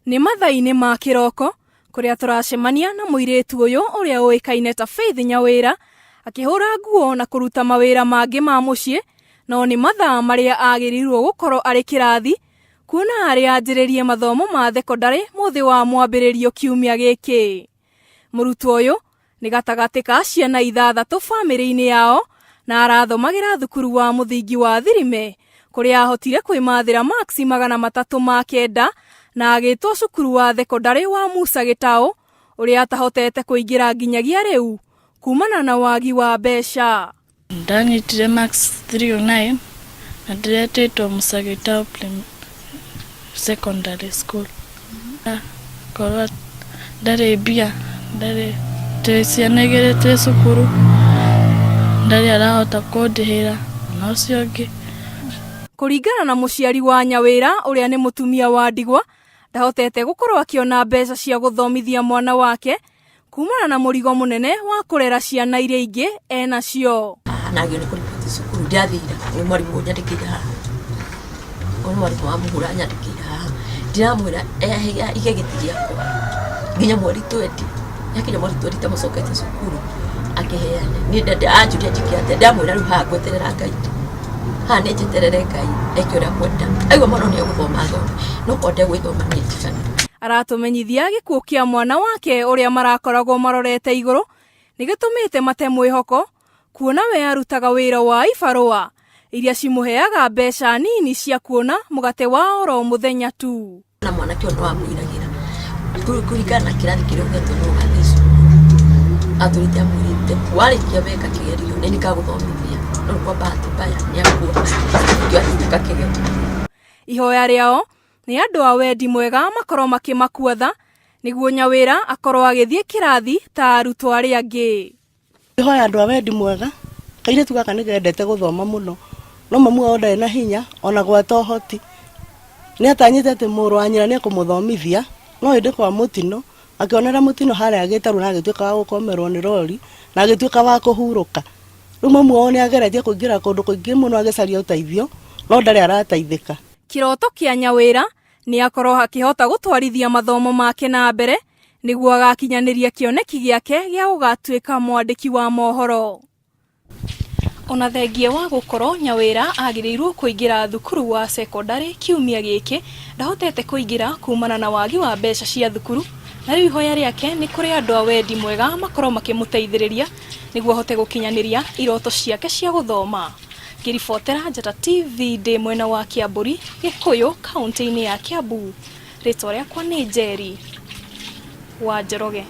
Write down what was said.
Nĩ mathaa-inĩ ma kĩroko kũrĩa tũracemania na mũirĩtu ũyũ ũrĩa ũĩkaine ta Faith Nyawĩra akĩhũra nguo na kũruta mawĩra mangĩ ma mũciĩ, no nĩ mathaa marĩa agĩrĩirwo gũkorwo arĩ kĩrathi kuona arĩ anjĩrĩrie mathomo ma thekondarĩ mũthĩ wa mwambĩrĩrio kiumia gĩkĩ. Mũrutwo ũyũ nĩ gatagatĩ ka ciana ithathatũ bamĩrĩ-inĩ yao na arathomagĩra thukuru wa mũthingi wa Thirime kũrĩa ahotire kwĩmathĩra maksi 309 na agĩtwo cukuru wa thekondarĩ wa Musa Gĩtaũ ũrĩa atahotete kũingĩra nginyagia rĩu kumana na wagi wa mbeca. Ndanyitire marks 309 na ndĩretĩtwo Musa Gĩtaũ Secondary School. Korwo ndarĩ mbia, ndarĩ, twĩ ciana igĩrĩ twĩ cukuru, ndarĩ arahota kũndĩhĩra ona ũcio ũngĩ. Kũringana na mũciari wa Nyawĩra ũrĩa nĩ mũtumia wa ndigwa, ndahotete gũkorwo akĩona mbeca cia gũthomithia mwana wake kumana na mũrigo mũnene wa kũrera ciana iria ingĩ enacio. Na agĩrĩirwo nĩ kũriboti cukuru ndiathire nĩ mwarimũ ũnyandĩkĩire haha, nĩ mwarimũ wa mũhũra anyandĩkĩire haha, ndiramwĩra aige gĩtĩ gĩakwa nginya mweri twendi, yakinya mweri twendi ndamũcoketie cukuru akĩheane, niĩ anjũria njĩke atĩa, ndamwĩra rĩu haha ngweterera Ngai, haha nĩ njeterere Ngai eke ũrĩa akwenda, aigua mwana ũyũ nĩ egũthoma athome, no korwo ndegwĩthoma niĩ ndigane. Aratũmenyithia gĩkuũ kĩa mwana wake ũrĩa marakoragwo marorete igũrũ nĩ gĩtũmĩte mate mwĩhoko kuona we arutaga wĩra wa ibarũa iria cimũheaga mbeca nini cia kuona mũgate wa oro mũthenya tu. Na mwanake ũyũ nĩwamwĩragĩra kũringana na kĩrathi kĩrĩa ũgetwo nĩ ũgathiĩ cukuru, atũrĩte amwĩrĩte warĩkia weka kĩgerio nĩ nĩngagũthomithia, no kwa bahati mbaya nĩakua nĩkĩo atigwĩka kĩgerio. Ihoya rĩao nĩ andũ a wendi mwega makorwo makĩmakua tha nĩguo Nyawĩra akorwo agĩthiĩ kĩrathi ta arutwo arĩa angĩ. Hoya andũ a wendi mwega, kairĩtu gaka nĩ kendete gũthoma mũno, no mamu wao ndarĩ na hinya ona gwata ũhoti. Nĩ atanyĩte atĩ mũrũ wa nyina nĩ ekũmũthomithia, no ĩndĩ kwa mũtino, akĩonera mũtino harĩa gĩtarũ na agĩtuĩka wa gũkomerwo nĩ rori, na agĩtuĩka wa kũhurũka. Rĩu mamu wao nĩ ageretie kũingĩra kũndũ kũingĩ mũno agĩcaria ũteithio, no ndarĩ arateithĩka. Kĩroto kĩa Nyawĩra nĩ akorwo akĩhota gũtwarithia mathomo make na mbere nĩguo agakinyanĩria kĩoneki gĩake gĩa gũgatuĩka mwandĩki wa mohoro. Ona thengia wa gũkorwo Nyawĩra agĩrĩirwo kũingĩra thukuru wa cekondarĩ kiumia gĩkĩ, ndahotete kũingĩra kumana na wagi wa mbeca cia thukuru, na rĩu ihoya rĩake nĩ kũrĩ andũ a wendi mwega makorwo makĩmũteithĩrĩria nĩguo ahote gũkinyanĩria iroto ciake cia gũthoma. Ngĩribotera Njata TV ndĩ mwena wa Kĩambũri, Gĩkũyũ, kaũntĩ-inĩ ya Kĩambu, rĩtwa rĩakwa nĩ Njeri wa Njoroge.